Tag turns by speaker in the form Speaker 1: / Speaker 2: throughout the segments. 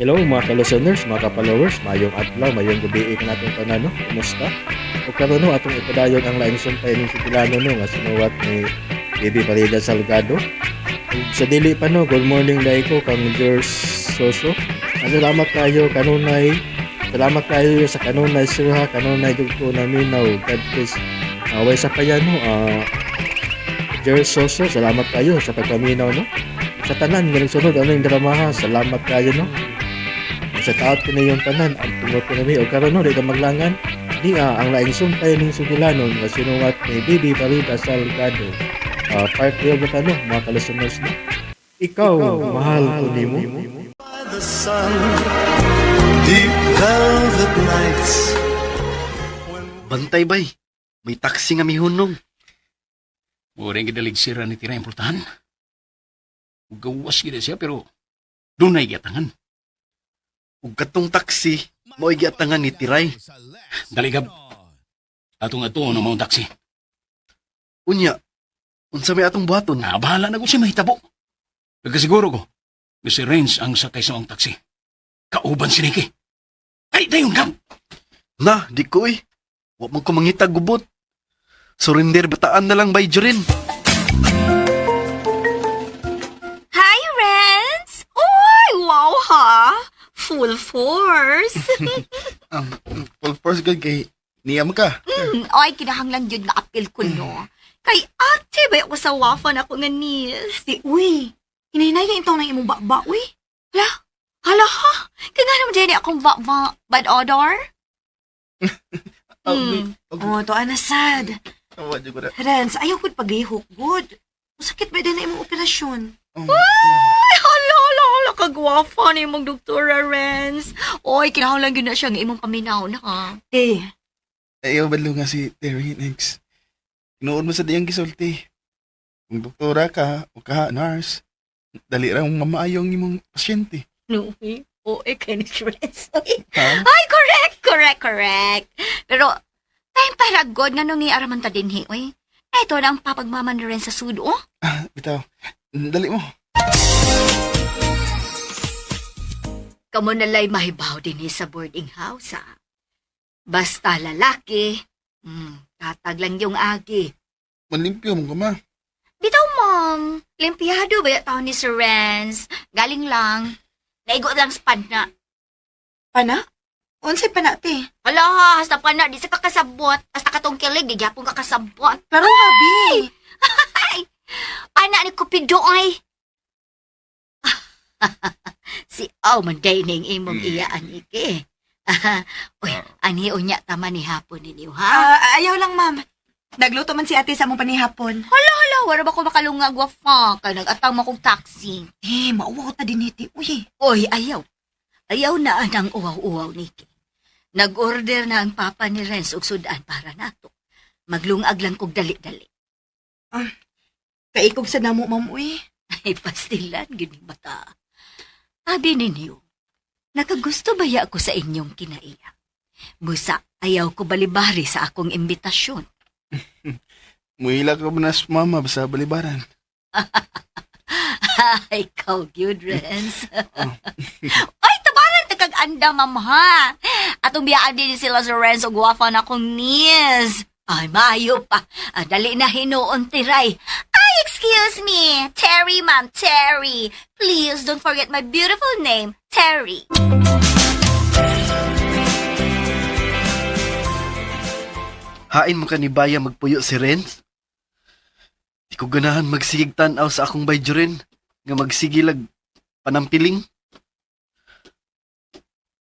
Speaker 1: Hello mga ka-listeners, mga ka-followers, mayong adlaw, mayong gabi kanatong tanan, no? Kumusta? Ug karon, no, atong ipadayon ang laing sumpay ning Sugilano, no, nga sinuwat ni Bibi Farida Salgado. Ug sa dili pa, no, good morning dai ko kang George Soso. Ang salamat kayo kanunay. Salamat kayo sa kanunay, sir, ha, kanunay jud ko naminaw. God bless. Away sa kaya, no, George Soso, salamat kayo sa pagpaminaw, no. Sa tanan nga nagsunod ano yung drama ha, salamat kayo, no. Sa taot ko na yung tanan, ang tungod ko na o karon, no, di ka maglangan. Di ang laing sumpay ning Sugilanon nga sinuwat ni Bibi Farida Salgado. Part 12 na ta, no, mga ka-listeners, no. Ikaw, mahal ko nimo.
Speaker 2: By the sun, deep velvet nights.
Speaker 3: Bantay bay. May taxi nga mihunong.
Speaker 4: Mura gidalig sira ni Tira importanhan. Gawas gid siya pero dunay giatangan.
Speaker 3: Ug katong taxi, mao'y giatangan ni Tiray.
Speaker 4: Dali, Gab. Atong ato na maong taxi.
Speaker 3: Unya, unsa may atong buhaton?
Speaker 4: Na bahala na kung siya mahitabo. Nagkasiguro ko nga si Renz ang sakay sa maong taxi. Kauban si Nicky. Ay, dayon, Gab!
Speaker 3: Na, di ko eh. Wa man ko mangita gubot. Surrender bataan na lang bay Jorin.
Speaker 5: Hi, Renz! Uy, wow ha! Full force!
Speaker 6: Full force good kay niyam ka.
Speaker 5: Ay, kinahanglan yun nga apil ko, no? Kay ate, ba ako sa wafan ako nga nis?
Speaker 7: Di, uy. Hinahinay ka intaw ng imong bakba, uy.
Speaker 5: Hala, hala ha? Kaya nga naman dyan akong ba bad odor?
Speaker 7: Oh, to ana sad.
Speaker 6: Tawa jud ko na.
Speaker 7: Renz, ayaw ko'y paglihok, good. Masakit ba din na imong operasyon?
Speaker 5: Ay, hala, hala, hala, kagwafa ni imong doktora, Renz. Oy, kinahanglan yun na siya nga imong paminaw na ha.
Speaker 7: Te,
Speaker 6: Ayaw badlo nga si Terry next. Tinuod mo sa diyang gisulti. Kung doktora ka o ka nurse, dali ra mong mamaayong imong pasyente.
Speaker 5: No, eh. Oo, eh, kay ni Renz.
Speaker 6: Ha?
Speaker 5: Ay, correct, correct, correct. Pero, time para god nga nung iaraman ta dinhi, oy. Ito na ang papagmama ni Renz sa sudo, oh.
Speaker 6: Ah, bitaw. Dali mo.
Speaker 5: Kamo nalay mahibaw din sa boarding house, ah. Basta lalaki, tatag lang yung agi.
Speaker 6: Manlimpyo mo ka ma.
Speaker 5: Bitaw, ma'am. Limpiyado ba yung taon ni Sir Renz? Galing lang. Naigo lang sa pana.
Speaker 7: Pana? Unsay pana, te?
Speaker 5: Hala, ha, hasta pana, di sa kakasabot. Hasta katong kilig, di gyapon kakasabot.
Speaker 7: Klaro ha, bi.
Speaker 5: Pana ni Cupido ay. Si Aw man day ning imong iyaan iki. Uy, ani unya tama ni hapon ninyo ha.
Speaker 7: Ah, ayaw lang, ma'am. Nagluto man si ate sa among panihapon.
Speaker 5: Hala, wala ba ko makalungag wafa kay nag-atang mo kong taxi.
Speaker 7: Eh, mauwaw ta din iti, uy.
Speaker 5: Uy, ayaw. Ayaw na ang uwaw-uwaw niki. Nag-order na ang papa ni Renz og sudan para nato. Maglungag lang kog dali-dali.
Speaker 7: Kaikog sa namo, ma'am, uy.
Speaker 5: Ay, pastilan, gini bata. Abi ninyo, nakagusto ba ya ako sa inyong kinaiya? Busa, ayaw ko balibari sa akong imbitasyon.
Speaker 6: Muhila ka ba na sa mama basta balibaran.
Speaker 5: Ay, ikaw, gyud, Renz. Ay, tabalan ta kag anda, ma'am, ha? Atong biyaan din sila sa Renz og wafa na akong niece. Ay, maayo pa. Ah, dali na hinuon, tiray. Ay, excuse me. Terry, ma'am, Terry. Please don't forget my beautiful name, Terry.
Speaker 3: Hain mo ka ni Baya magpuyo si Renz? Di ko ganahan magsigig tanaw sa akong bay Jorin nga magsigilag panampiling.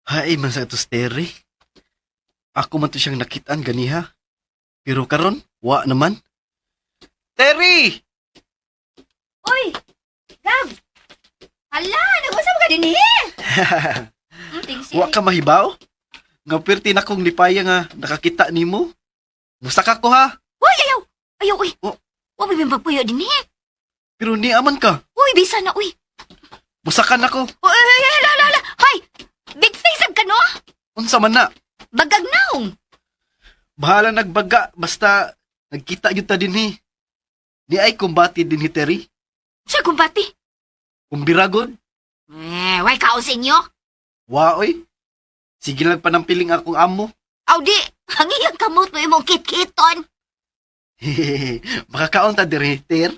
Speaker 3: Hain man sa ito si Terry. Ako man to siyang nakitaan ganiha. Pero karon, wa naman. Terry!
Speaker 5: Uy, Gab! Hala, nag-usap ka din eh.
Speaker 3: Wa ka mahibaw? Nga perti na kong lipaya nga nakakita nimo. Musta ka ko ha?
Speaker 5: Uy, ayaw! Ayaw, uy!
Speaker 3: Oh.
Speaker 5: Wa may magpuyo din eh.
Speaker 3: Pero ni aman ka.
Speaker 5: Uy, bisa na, uy!
Speaker 3: Musa ka nako.
Speaker 5: Uy, uy, uy, hala, hala, hala! Hoy! Big face ab ka, no?
Speaker 3: Unsa man na?
Speaker 5: Bagag naong!
Speaker 3: Bahala nagbaga basta nagkita gyud ta dinhi. Di ay kumbati dinhi Terry.
Speaker 5: Sa kumbati?
Speaker 3: Kumbiragod.
Speaker 5: Eh, way kao sa inyo.
Speaker 3: Wa oy. Sige lang panampiling akong amo.
Speaker 5: Aw di, ang iyang kamot mo imong kitkiton.
Speaker 3: Makakaon ta diri, Ter.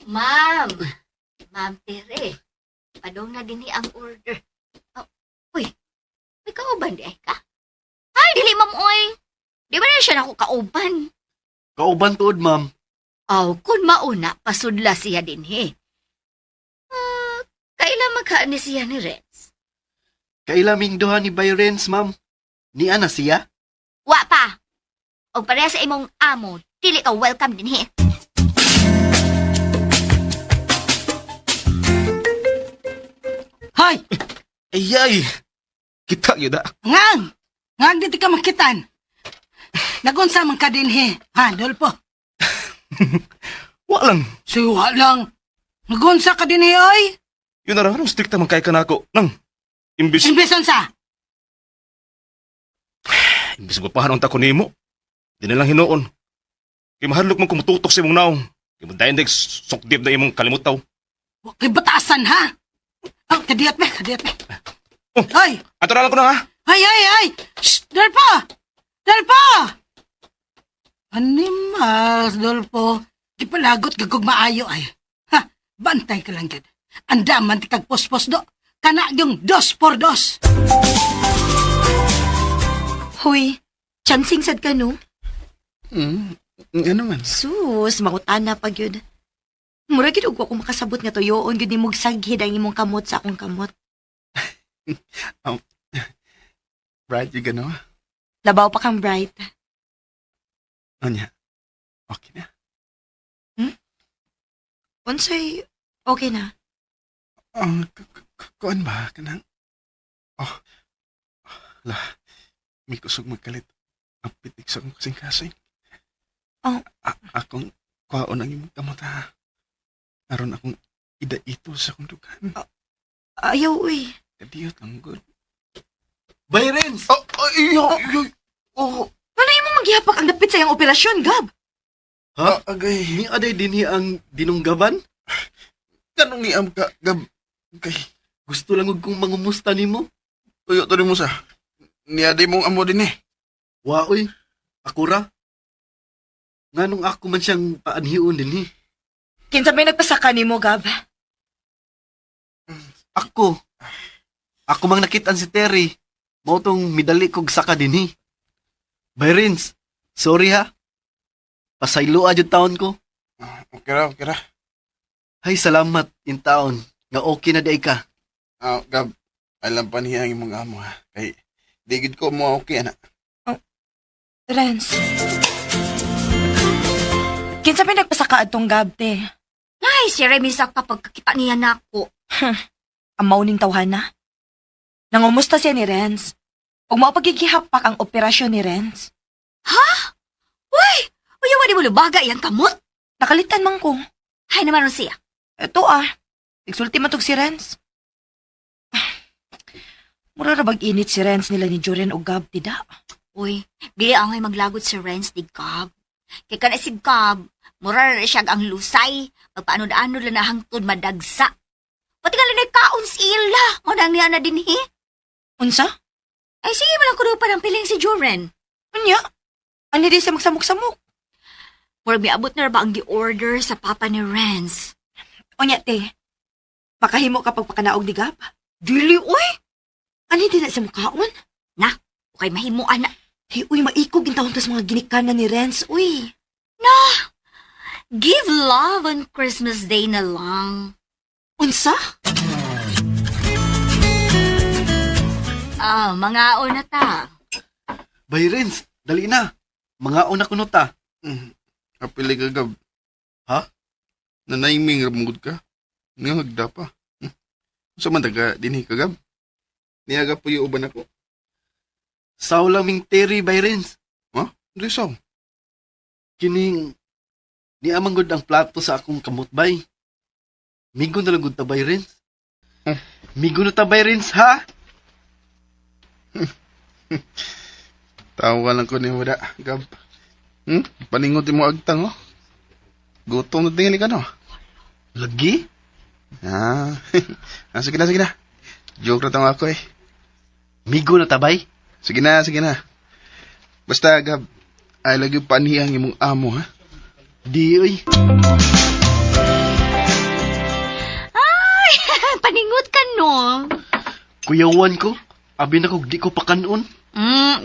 Speaker 5: Ma'am. Ma'am Tere. Padong na dinhi ang order. Oh, uy, may kauban di ay ka? Ay, dili ma'am oy. Di ba na siya nako kauban?
Speaker 3: Kauban tuod, ma'am.
Speaker 5: Aw, kun mauna, pasudla siya dinhi. Ah, kaila magkaan ni siya ni Renz?
Speaker 3: Kailaming duha ni Bay Renz, ma'am. Niya na siya?
Speaker 5: Wa pa. Og pareha sa imong amo, dili ka welcome dinhi.
Speaker 8: Hoy,
Speaker 6: Ayay! Kita yun da.
Speaker 8: ngang! Ngang dito ka makitan. Nagunsa man ka dinhi. Ha, Dolpo.
Speaker 6: Wa lang.
Speaker 8: Siwa lang. Nagunsa ka dinhi, oy.
Speaker 6: Yun na lang, anong strikta man kay ka nako. Nang, imbis,
Speaker 8: Imbes unsa?
Speaker 6: imbis gwapahan ang tako nimo. Di na lang hinuon. Kay mahadlok man kumututok sa imong naong. Kay mo dayon sukdib na imong kalimutaw.
Speaker 8: Wa kay batasan, ha? Oh, kadiyot me, kadiyot me.
Speaker 6: Oh.
Speaker 8: Hoy,
Speaker 6: Ato na lang ko na ha.
Speaker 8: ay, ay, ay! Shh, Dolpo! Dolpo! Animals, Dolpo. Di palagot gagog maayo ay. Ha, bantay ka lang gid. Andaman ti kag pospos do. Kana yung dos por dos.
Speaker 7: Hoy, chancing sad ka no?
Speaker 6: Ano man?
Speaker 7: Sus, mangutana pa gyud. Mura gyud og wa ko makasabot nga tuyoon gyud nimog saghid ang imong kamot sa akong kamot.
Speaker 6: Bright, you gano?
Speaker 7: Labaw pa kang bright.
Speaker 6: Anya? Okay na.
Speaker 7: Unsay okay na.
Speaker 6: Oh, kuan ba? Kanang... Oh, la. May kusog magkalit. Ang pitik sa akong kasing-kasing.
Speaker 7: Oh.
Speaker 6: Akong kuhaon ang imong kamot ha. Aron akong idaito sa akong dugan.
Speaker 7: Ayaw uy.
Speaker 6: Kadiyot lang good.
Speaker 3: Bay Renz!
Speaker 6: Oh, ay, ay, ay, oh,
Speaker 7: Ano imo maghihapak ang dapit sa iyang operasyon, Gab?
Speaker 3: Ha?
Speaker 6: agay.
Speaker 3: Ni aday dinhi ang dinunggaban?
Speaker 6: Kanong ni am ka, gab, kay,
Speaker 3: Gusto lang og kong mangumusta nimo.
Speaker 6: tuyo to mo sa. Niya di mong amo din eh.
Speaker 3: Wa oy. Ako ra. Nganong ako man siyang paanhion dinhi.
Speaker 7: Kinsa may nagpasaka nimo, Gab?
Speaker 3: Ako. Ako mang nakitaan si Terry. Mao tong midali kog saka dinhi. Bay Renz, sorry ha. Pasayloa jud taon ko.
Speaker 6: Okay ra, okay ra.
Speaker 3: Hay salamat in taon nga okay na di ka.
Speaker 6: Ah, Gab, alam pa niya ang imong amo ha. Kay, di gid ko mo okay, ana.
Speaker 7: Renz. Kinsa may nagpasaka adtong Gab, te?
Speaker 5: Ay, si Remy sa kapag kakita niya nako.
Speaker 7: Amaw ning tawhana. Nangumusta siya ni Renz. Ug mao pagigihapak ang operasyon ni Renz.
Speaker 5: Uy, wala mo lubaga iyang kamot.
Speaker 7: Nakalitan man ko.
Speaker 5: Ay naman ron siya.
Speaker 7: Ito ah. Nagsulti man tog si Renz. Mura ra bag init si Renz nila ni Joren og Gab tida.
Speaker 5: Uy, dili angay maglagot si Renz ni Gab. Kay kana si Gab, mura na siya ang lusay. Magpaanod-anod lang na hangtod madagsa. Pati nga lang kaon sila. Mo nang niya na dinhi.
Speaker 7: Unsa?
Speaker 5: Ay sige mo lang kuno pa ng piling si Joren.
Speaker 7: Unya? Ani di siya magsamok-samok?
Speaker 5: Murag miabot na ra ba ang gi-order sa papa ni Renz?
Speaker 7: Unya te. Makahimo ka pagpakanaog ni Gab?
Speaker 5: Dili uy.
Speaker 7: Ani di na siya mukaon?
Speaker 5: Okay mahimuan na.
Speaker 7: Hey, uy, maikog intawon tas mga ginikanan ni Renz, uy.
Speaker 5: Give love on Christmas Day na lang.
Speaker 7: Unsa?
Speaker 5: Ah, mga na ta.
Speaker 3: Bay Renz, dali na. Mga una kuno ta.
Speaker 6: Apili ka, Gab.
Speaker 3: Ha?
Speaker 6: Nanaiming ramugod ka? Nga hagda pa. Sa man taga, dinhi ka, Gab? Niya ka puyo uban ako.
Speaker 3: Saw lang ming Terry Bay Renz.
Speaker 6: Hindi saw.
Speaker 3: Kining ni amang gud ang plato sa akong kamot bay. Migo na lang gud ta Bay Renz.
Speaker 6: Hmm.
Speaker 3: Migo na ta Bay Renz ha?
Speaker 6: Tawa lang ko ni Wada, Gab. Paningot mo agtang, oh. Gutom na tingali ka, no?
Speaker 3: Lagi?
Speaker 6: Ah, ah sige na, sige na. Joke na tong ako eh.
Speaker 3: Migo na tabay.
Speaker 6: Sige na, sige na. Basta, Gab, ay lagi panihang imong amo, ha?
Speaker 3: Di oy.
Speaker 5: Ay, paningot ka no.
Speaker 3: Kuyawan ko. Abi na kog di ko pakanon.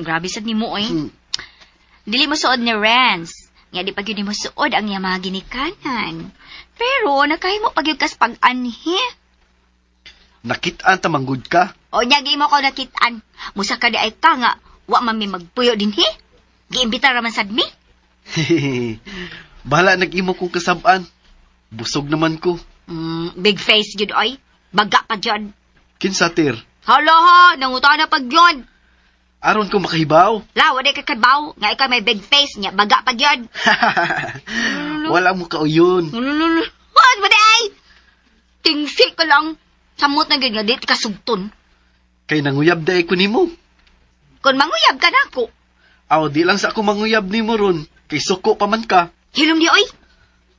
Speaker 5: Grabe sad nimo oy.
Speaker 3: Hmm.
Speaker 5: Dili mo suod ni Renz. Nga di pa gyud nimo suod ang iyang mga ginikanan. Pero nakahimo pa gyud kas pag-anhi.
Speaker 3: Nakit-an ta manggod ka.
Speaker 5: O nya gi mo ko nakit-an. Musa ka di ay ka nga wa man mi magpuyo dinhi. Giimbita ra man sad mi.
Speaker 3: Bahala nag-imo kong kasab-an. Busog naman ko.
Speaker 5: Big face gyud oy. Baga pa jud.
Speaker 3: Kinsa Ter?
Speaker 5: Hala ha, nangutana pag yun.
Speaker 3: Aron ko makahibaw.
Speaker 5: La, wala ka kabaw. Nga ikaw may big face niya, baga pa gyud.
Speaker 3: Wala mo kauyon.
Speaker 5: Lululu. What ba di ay? Tingsi ka lang. Samot na gyud nga di ka sugton.
Speaker 3: Kay nanguyab day ko nimo.
Speaker 5: Kung manguyab ka nako.
Speaker 3: Aw, di lang sa ako manguyab nimo ron. Kay suko pa man ka.
Speaker 5: Hilom di oy.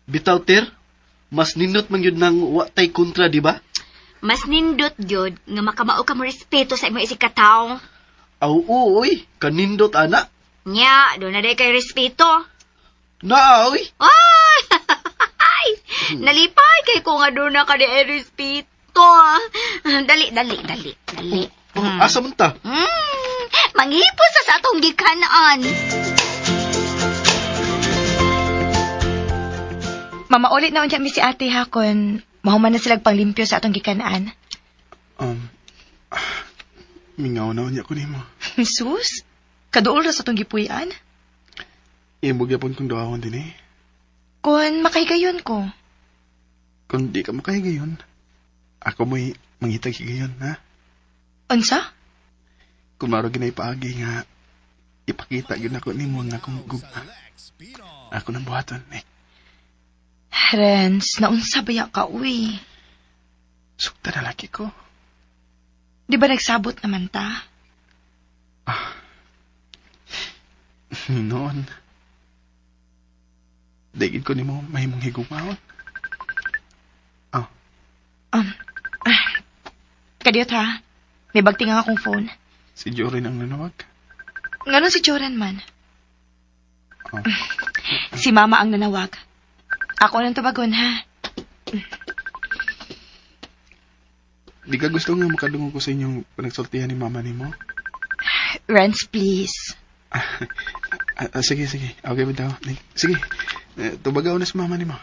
Speaker 3: Bitaw Ter, mas nindot man gyud nang wa tay kontra, di ba?
Speaker 5: Mas nindot gyud nga makamao ka mo respeto sa imong isig kataw.
Speaker 3: Aw, oo, oy, kanindot ana.
Speaker 5: Nya, do na day kay respeto.
Speaker 3: Na, oy.
Speaker 5: Ay! Ay! Nalipay kay ko nga doon na ka di ay respeto. Dali, dali, dali, dali.
Speaker 3: Oh, asa man ta?
Speaker 5: Manghipos sa atong gikanan.
Speaker 7: Mamaulit na unya mi si ate ha kun mahuman na silag panglimpyo sa atong gikanaan.
Speaker 6: Mingaw na unya ko nimo.
Speaker 7: Sus, kaduol ra sa atong gipuy-an.
Speaker 6: Imo gyapon kong duhawon din eh.
Speaker 7: Kun makahigayon ko.
Speaker 6: Kung di ka makahigayon, ako mo'y mangitag higayon, ha?
Speaker 7: Unsa?
Speaker 6: Kung maro ginay paagi nga, ipakita gyud nako nimo nga akong gugma. Ako nang buhaton, eh.
Speaker 7: Renz, naunsa baya ka uy?
Speaker 6: Sukta na laki ko.
Speaker 7: Di ba nagsabot naman ta?
Speaker 6: Noon. Digid ko nimo mahimong higugmaon. Ah,
Speaker 7: Kadiyot ha. May bagting ang akong phone.
Speaker 6: Si Jorin ang nanawag.
Speaker 7: Ngano si Joran man?
Speaker 6: Oh.
Speaker 7: Si mama ang nanawag. Ako nang tubagon ha.
Speaker 6: Di ka gusto nga makadungog ko sa inyong panagsultihan ni mama nimo?
Speaker 7: Renz, please.
Speaker 6: Sige, sige. Okay ba daw? Sige. Eh, tubagaw na sa mama nimo.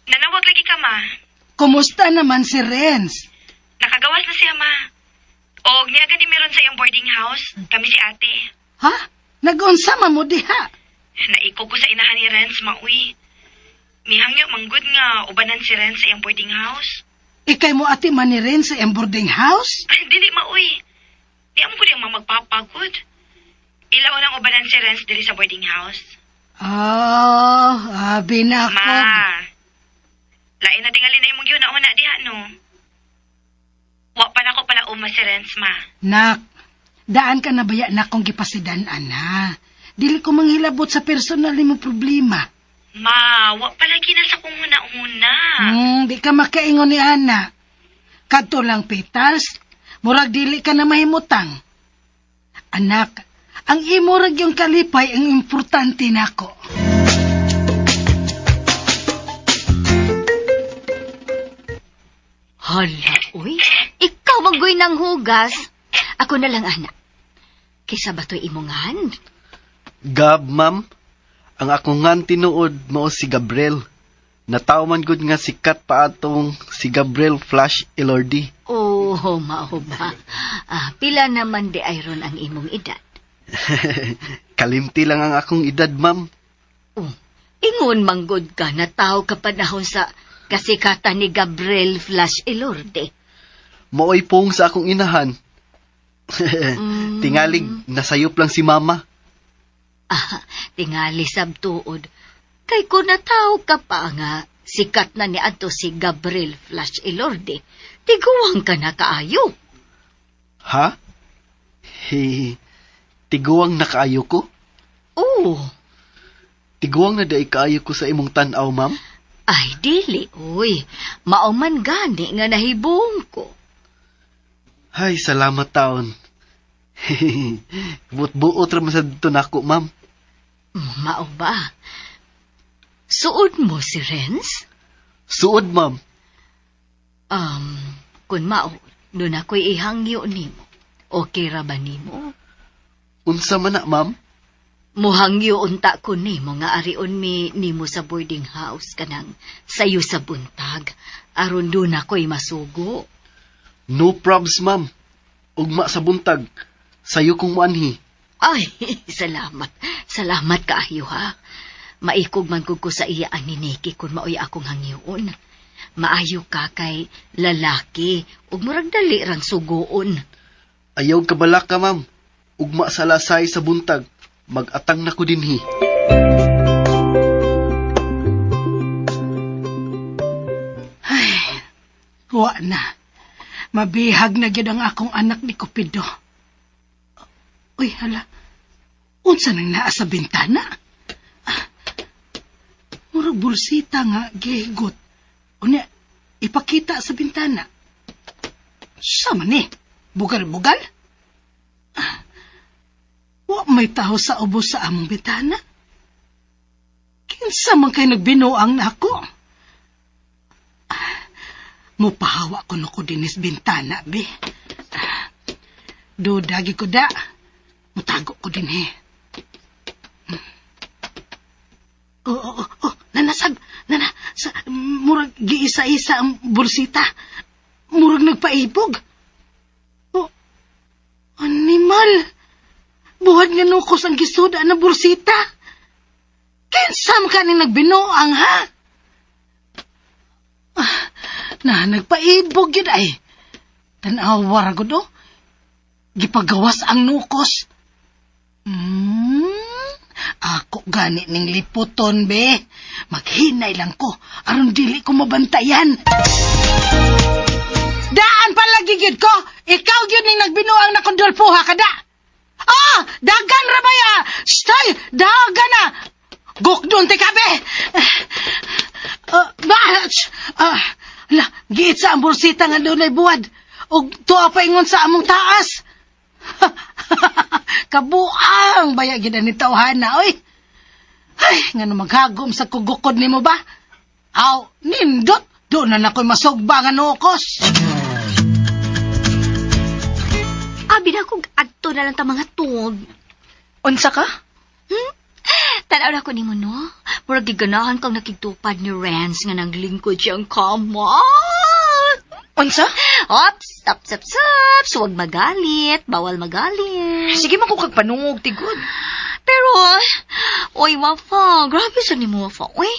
Speaker 7: Nanawag lagi ka, ma.
Speaker 8: Kumusta naman si Renz?
Speaker 7: Nakagawas na siya, ma. Og niya gani meron sa iyong boarding house. Kami si ate.
Speaker 8: Ha? Nagunsa man mo diha?
Speaker 7: Naiko ko sa inahan ni Renz, mauy. Mihangyo manggod nga ubanan si Renz sa iyong boarding house.
Speaker 8: Ikay mo ati man ni Renz sa iyang boarding house?
Speaker 7: Ay, dili mauy. Di amo ko diyang mamagpapagod. Ilaw nang ubanan si Renz dili sa boarding house.
Speaker 8: Oh, abi na ako.
Speaker 7: Lain na tingali na imong giuna-una diha no. Wa pa nako pala uma si Renz, ma.
Speaker 8: Nak, daan ka na baya na akong gipasidan, ana. Dili ko manghilabot sa personal nimo problema.
Speaker 7: Ma, wa pa lagi na sa kong una-una.
Speaker 8: Di ka makaingon ni ana. Kadto lang petals, murag dili ka na mahimutang. Anak, ang imo rag yung kalipay ang importante nako.
Speaker 5: Hala, uy. Ikaw maggoy ng hugas. Ako na lang, anak. Kaysa ba to'y imungan?
Speaker 3: Gab, ma'am. Ang akong ngan tinuod mao si Gabriel. Nataw man gud nga sikat pa atong si Gabriel Flash Elordi.
Speaker 5: Oh, mao ba? Ah, pila naman di ayron ang imong edad.
Speaker 3: Kalimti lang ang akong edad, ma'am.
Speaker 5: Oh, ingon manggod ka na tao ka panahon sa kasikatan ni Gabriel Flash Elorde.
Speaker 3: Maoy pong sa akong inahan. Tingalig, nasayop lang si mama.
Speaker 5: Ah, tingali sabtuod. Kay ko nataw ka pa nga, sikat na ni adto si Gabriel Flash Elorde. Tiguang ka na kaayo.
Speaker 3: Ha? Hey, tiguang nakaayo ko?
Speaker 5: Oo.
Speaker 3: Tiguang na day kaayo ko sa imong tan-aw, ma'am.
Speaker 5: Ay, dili, uy. Mao man gani nga nahibong ko.
Speaker 3: Ay, salamat taon. Buot-buot ra man sa dito nako, ma'am.
Speaker 5: Mao ba? Suod mo si Renz?
Speaker 3: Suod, ma'am.
Speaker 5: Kun mao, doon ako'y ihangyo nimo. Okay ra ba nimo?
Speaker 3: Unsa man na, ma'am?
Speaker 5: Muhangyo unta ko nimo nga arion mi nimo sa boarding house kanang sayo sa buntag. Aron doon ako'y masugo.
Speaker 3: No probs, ma'am. Ugma sa buntag. Sayo kong muanhi.
Speaker 5: Ay, salamat. Salamat kaayo ha. Maikog man gud ko sa iya ani Nikki kung maoy akong hangyoon. Maayo ka kay lalaki ug murag dali rang sugoon.
Speaker 3: Ayaw kabalaka, ka, ma'am. Ugma sa lasay sa buntag. Mag-atang na ko dinhi.
Speaker 8: Wa na. Mabihag na gyud ang akong anak ni Cupido. Uy, hala. Unsa nang naa sa bintana? Ah, murag bulsita nga gihigot. Unya, ipakita sa bintana. Sa man ni? Bugal-bugal? Ah, wa may taho sa ubos sa among bintana. Kinsa man kay nagbinuang nako? Mupahawa ko ko dinis bintana, be. Ah, dudagi ko da. Mutago ko din he. Oh, oh, oh, oh, nanasag, nana, sa, murag giisa-isa ang bulsita. Murag nagpaibog. Oh, animal. Buhat nga nukos ang gisuda na bulsita. Kinsa man ka ni nagbinuang, ha? Ah, na, nagpaibog yun ay. Tanawa ra gud, oh. Gipagawas ang nukos. Ako gani ning liputon, be. Maghinay lang ko, aron dili ko mabantayan. Daan palagi gyud ko. Ikaw gyud ning nagbinuang na kondolpuha kada. Ah, dagan ra ba ya? Stay, dagan na. Gukdon ti kabe. Ba, ah, la, giit sa ang bursita nga dunay buwad. Ug tuwa pa ingon sa among taas. Kabuang baya gid ni tawhana oy. Ay, ngano maghagom sa kugukod nimo ba? Aw, nindot. Doon na nako'y masugba nga nukos.
Speaker 5: Abi na kog adto na lang ta mga tuog.
Speaker 7: Unsa ka?
Speaker 5: Tanaw na ko nimo no. Murag giganahan kang nakigtupad ni Renz nga naglingkod siyang kamot.
Speaker 7: Unsa?
Speaker 5: Ops, stop, stop, stop. Huwag magalit. Bawal magalit.
Speaker 7: Sige man ko kag panungog tigod.
Speaker 5: Pero, oy, Wafa, grabe sa ni mo, Wafa. Oy,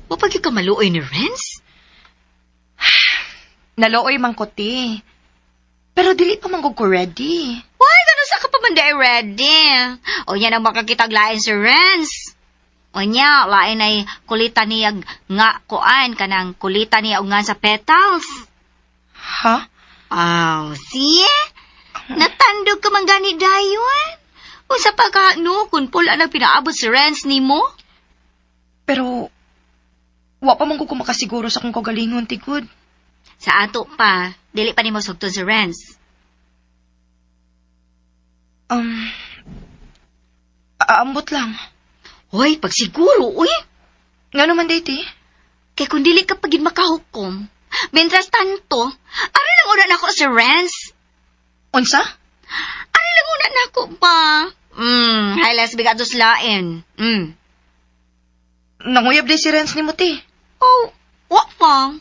Speaker 5: wapag ka maluoy ni Renz?
Speaker 7: Nalooy man ko ti. Pero dili pa man ko ready.
Speaker 5: Why, ganun sa ka pa man di ready? O yan ang makakitag lain si Renz. O niya, lain ay kulita niya nga kuan, kanang kulita niya og nga sa petals.
Speaker 7: Ha?
Speaker 5: Oh, see? Natandog ka man gani dayon. Unsa pa ka, no, kung pula na pinaabot si Renz nimo?
Speaker 7: Pero wa pa man ko makasiguro sa akong kagalingon tigod.
Speaker 5: Sa ato pa, dili pa nimo sugton si Renz.
Speaker 7: Aambot lang.
Speaker 5: Hoy, pagsiguro, uy.
Speaker 7: Ngano man day ti?
Speaker 5: Kay kung dili ka pagid makahukom, mientras tanto, ari lang una nako si Renz.
Speaker 7: Unsa?
Speaker 5: Ari lang una nako pa. Hay las bigados lain.
Speaker 7: Nanguyab day si Renz nimo ti.
Speaker 5: Oh, wa pa.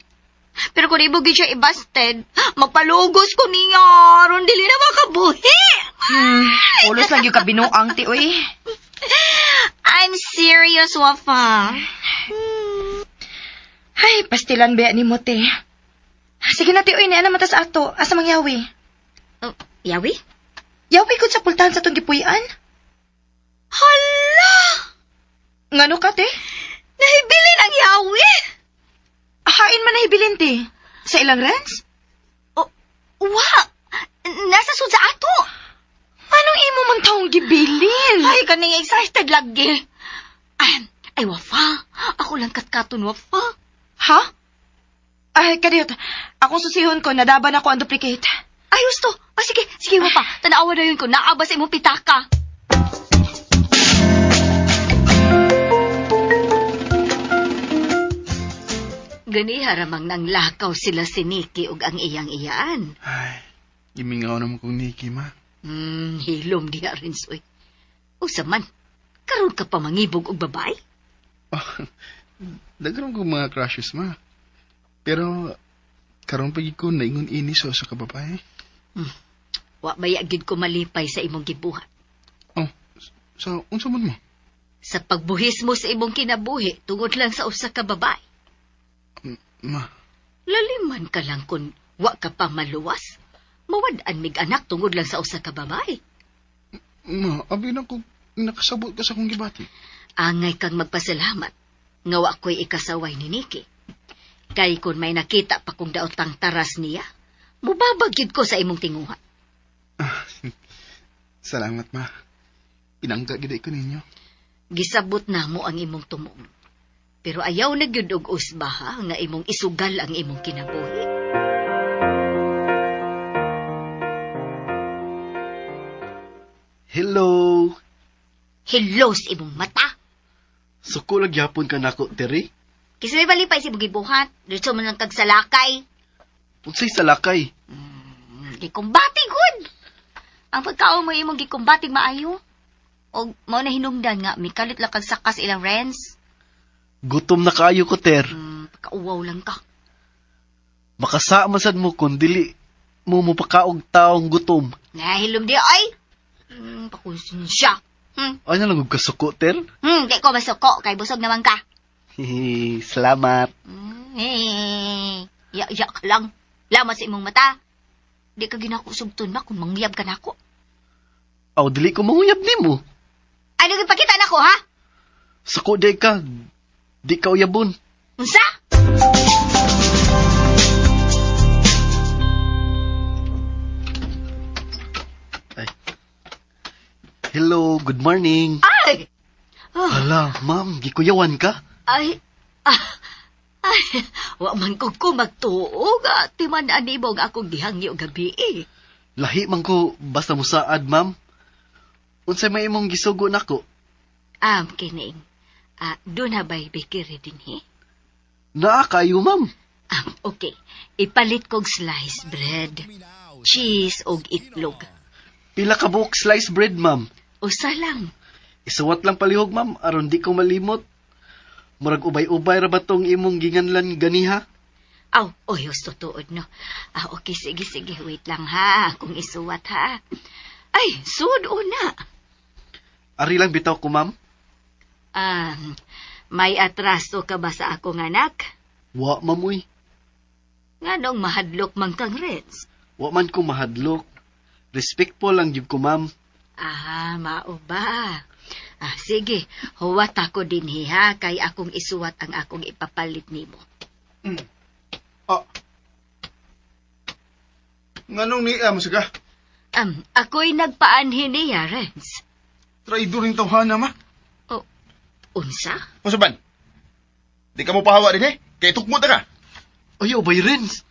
Speaker 5: Pero kung ibo gid siya ibasted, magpalugos ko niya, aron dili na makabuhi.
Speaker 7: Pulos lang yung kabinuang ti oy.
Speaker 5: I'm serious, Wafa.
Speaker 7: Ay, pastilan ba ni mo ti. Sige na ti oy, niya naman ta sa ato. Asa mangyawi?
Speaker 5: Oh, yawi?
Speaker 7: Yawi gud sa pultahan sa tong gipuy-an.
Speaker 5: Hala!
Speaker 7: Ngano ka te?
Speaker 5: Nahibilin ang yawi!
Speaker 7: Hain man nahibilin ti. Sa ilang Renz?
Speaker 5: Oh, wa! Nasa sud sa ato!
Speaker 7: Anong imo man taong gibilin?
Speaker 5: Ay, kaning excited lagi. Ah, Ay, Wafa. Ako lang katkaton, Wafa.
Speaker 7: Ha? Ay, kadiyot. Akong susihon ko, nadaban ako ang duplicate.
Speaker 5: Ay, gusto. Ah, sige, sige, Wafa. Tanawa na yun ko. Naa ba sa imong pitaka? Ganiha ramang nanglakaw sila si Nikki ug ang iyang iyaan.
Speaker 6: Ay, gimingaw naman kong Nikki, ma.
Speaker 5: Hilom diha rin, soy. Usa man, karon ka pa mangibog og babae?
Speaker 6: Oh, daghan ko mga crushes, ma. Pero, karon pag ko naingon ini sa usa ka babae.
Speaker 5: Wa baya gid ko malipay sa imong gibuhat.
Speaker 6: Oh, so, unsa man mo?
Speaker 5: Sa pagbuhis mo sa imong kinabuhi tungod lang sa usa ka babae.
Speaker 6: Ma,
Speaker 5: Laliman ka lang kung wa ka pa maluwas. Mawad-an mig anak tungod lang sa usa ka babae.
Speaker 6: ma, abi na ko nakasabot ka sa akong gibati.
Speaker 5: Angay kang magpasalamat nga wa ko'y ikasaway ni Nikki. Kay kung may nakita pa kong daotang taras niya, mubabag gyud ko sa imong tinguha.
Speaker 6: Salamat, ma. Pinangga gid ko ninyo.
Speaker 5: Gisabot na mo ang imong tumong. Pero ayaw na gyud og usba ha, nga imong isugal ang imong kinabuhi.
Speaker 3: Hello.
Speaker 5: Hello sa imong mata.
Speaker 3: Suko lang gyapon ka nako, Terry.
Speaker 5: Kasi may balipay si bugibuhat, diretso man lang kag salakay.
Speaker 3: Unsay salakay?
Speaker 5: Gikumbati gud. Ang pagkaon mo imong gikumbating maayo. Og mao na hinungdan nga mikalit lang kag sakas ilang rents.
Speaker 3: Gutom na kaayo ko, Ter.
Speaker 5: Pagkauwaw lang ka.
Speaker 3: Makasaama sad mo kung dili mo mupakaog taong gutom.
Speaker 5: Nahilom di ay. Pakonsensya.
Speaker 3: Ay na lang og kasuko, Ter.
Speaker 5: Di ko masuko kay busog naman ka.
Speaker 3: Hihi, salamat.
Speaker 5: Eh, ya ya ka lang. Lamat sa imong mata. Di ka ginakusugton ma kung mangyab ka nako.
Speaker 3: Aw, dili ko manguyab nimo.
Speaker 5: Ano gipakita nako ha?
Speaker 3: Suko di ka. Di ka uyabon.
Speaker 5: Unsa?
Speaker 3: Hello, good morning.
Speaker 5: Ay!
Speaker 3: Hala, ma'am, gikuyawan ka?
Speaker 5: Ay, ah, ay, wa man ko ko magtuog. Ah, timan ani mo ang akong gihangyo gabi eh.
Speaker 3: Lahi man ko basta musaad, ma'am. Unsay may imong gisugo nako?
Speaker 5: Kining. Ah, doon na ba'y bakery din he?
Speaker 3: Naa kayo, ma'am.
Speaker 5: Okay. Ipalit kog sliced bread, cheese og itlog.
Speaker 3: Pila ka buok sliced bread, ma'am.
Speaker 5: Usa lang.
Speaker 3: Isuwat lang palihog, ma'am, aron di ko malimot. Murag ubay-ubay ra ba tong imong ginganlan ganiha?
Speaker 5: Aw, oy, husto tuod no. Ah, okay, sige, sige. Wait lang ha. Kung isuwat ha. Ay, sud una.
Speaker 3: Ari lang bitaw ko, ma'am.
Speaker 5: May atraso ka ba sa akong anak?
Speaker 3: Wa, ma'am, uy.
Speaker 5: Nganong mahadlok man kang Renz?
Speaker 3: Wa man ko mahadlok. Respectful lang gyud ko, ma'am.
Speaker 5: Ah, mao ba? Ah, sige, huwat ako din ha, kay akong isuwat ang akong ipapalit nimo.
Speaker 6: Ah. Nganong niya mo siga?
Speaker 5: Ako'y nagpaanhin niya, Renz.
Speaker 6: Traidor ning tawhana, ma.
Speaker 5: Oh, unsa?
Speaker 6: Usaban. Di ka mo pahawa din eh. Kay tukmo ta ka.
Speaker 3: Ay, ubay Renz.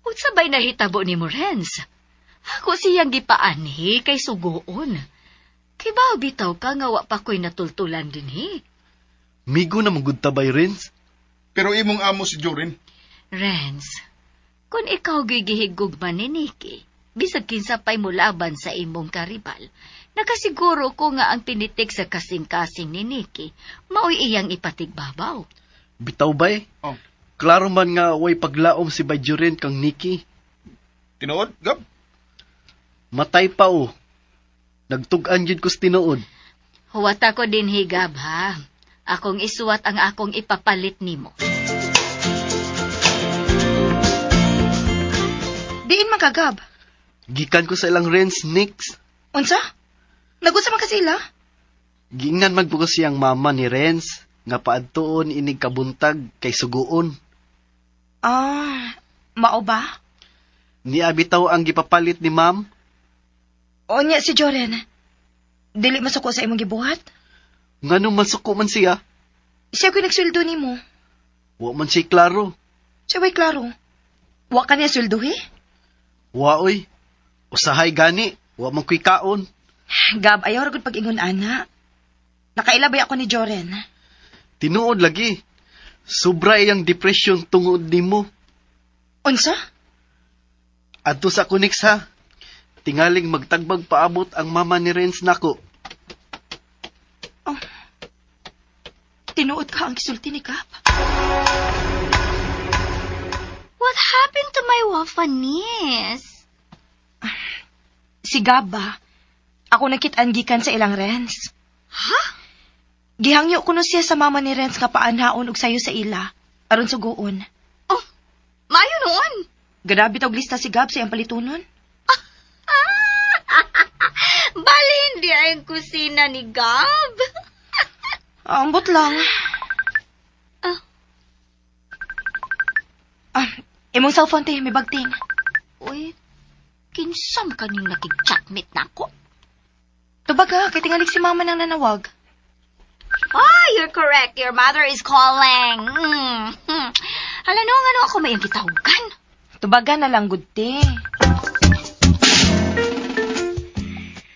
Speaker 5: Unsa ba'y nahitabo ni mo, Renz? Ako siyang gipaanhi kay sugoon. Kay ba bitaw ka nga wa pa ko'y natultulan din he?
Speaker 3: Migo na mong tabay, Renz.
Speaker 6: Pero imong amo si Jorin.
Speaker 5: Renz, kung ikaw gigihigog man ni Nikki, bisag kinsa pa'y mulaban sa imong karibal, nakasiguro ko nga ang pinitik sa kasing-kasing ni Nikki, mao'y iyang ipatigbabaw.
Speaker 3: Bitaw bay?
Speaker 6: Oh.
Speaker 3: Klaro man nga way paglaom si Bay Jorin kang Nikki.
Speaker 6: Tinuod, Gab?
Speaker 3: Matay pa oh. Nagtug-an gyud ko sa tinuod.
Speaker 5: Huwata ko din higab ha. Akong isuwat ang akong ipapalit nimo.
Speaker 7: Diin man kagab.
Speaker 3: Gikan ko sa ilang Renz Nix.
Speaker 7: Unsa? Nagunsa man ka sila?
Speaker 3: Giingnan man po ko siyang mama ni Renz nga paadtuon inig kabuntag kay suguon.
Speaker 7: Ah, mao ba?
Speaker 3: Niya bitaw ang gipapalit ni ma'am.
Speaker 7: Unya si Joren. Dili masuko sa imong gibuhat?
Speaker 3: Ngano masuko man siya?
Speaker 7: Siya ko'y nagsweldo nimo.
Speaker 3: Wa man siya klaro.
Speaker 7: Siya way klaro. Wa ka niya sweldohi?
Speaker 3: Wa oy. Usahay gani, wa man ko'y kaon.
Speaker 7: Gab, ayaw ra gud pag-ingon ana. Nakailabay ako ni Joren.
Speaker 3: Tinuod lagi. Sobra iyang depression tungod nimo.
Speaker 7: Unsa?
Speaker 3: Adto sa Kunix ha. Tingaling magtagbag paabot ang mama ni Renz nako.
Speaker 7: Tinuod ka ang gisulti ni Gab.
Speaker 5: What happened to my wafanis?
Speaker 7: Si Gab ba? Ako nakit-an gikan sa ilang Renz.
Speaker 5: Ha?
Speaker 7: Gihangyo kuno siya sa mama ni Renz nga paanhaon og sayo sa ila aron suguon.
Speaker 5: Oh, maayo noon.
Speaker 7: Grabe tawg lista si Gab sa iyang palitunon.
Speaker 5: Bali, hindi ay ang kusina ni Gab.
Speaker 7: Ambot lang.
Speaker 5: Ah.
Speaker 7: Ah, imong cellphone te, may bagting.
Speaker 5: Uy, kinsam kaning nakig-chatmate na ako.
Speaker 7: Tubag ha, kay tingali si mama nang nanawag.
Speaker 5: Ah, you're correct. Your mother is calling. Hala no, ngano ako may gitawagan.
Speaker 7: Tubagan na lang gud te.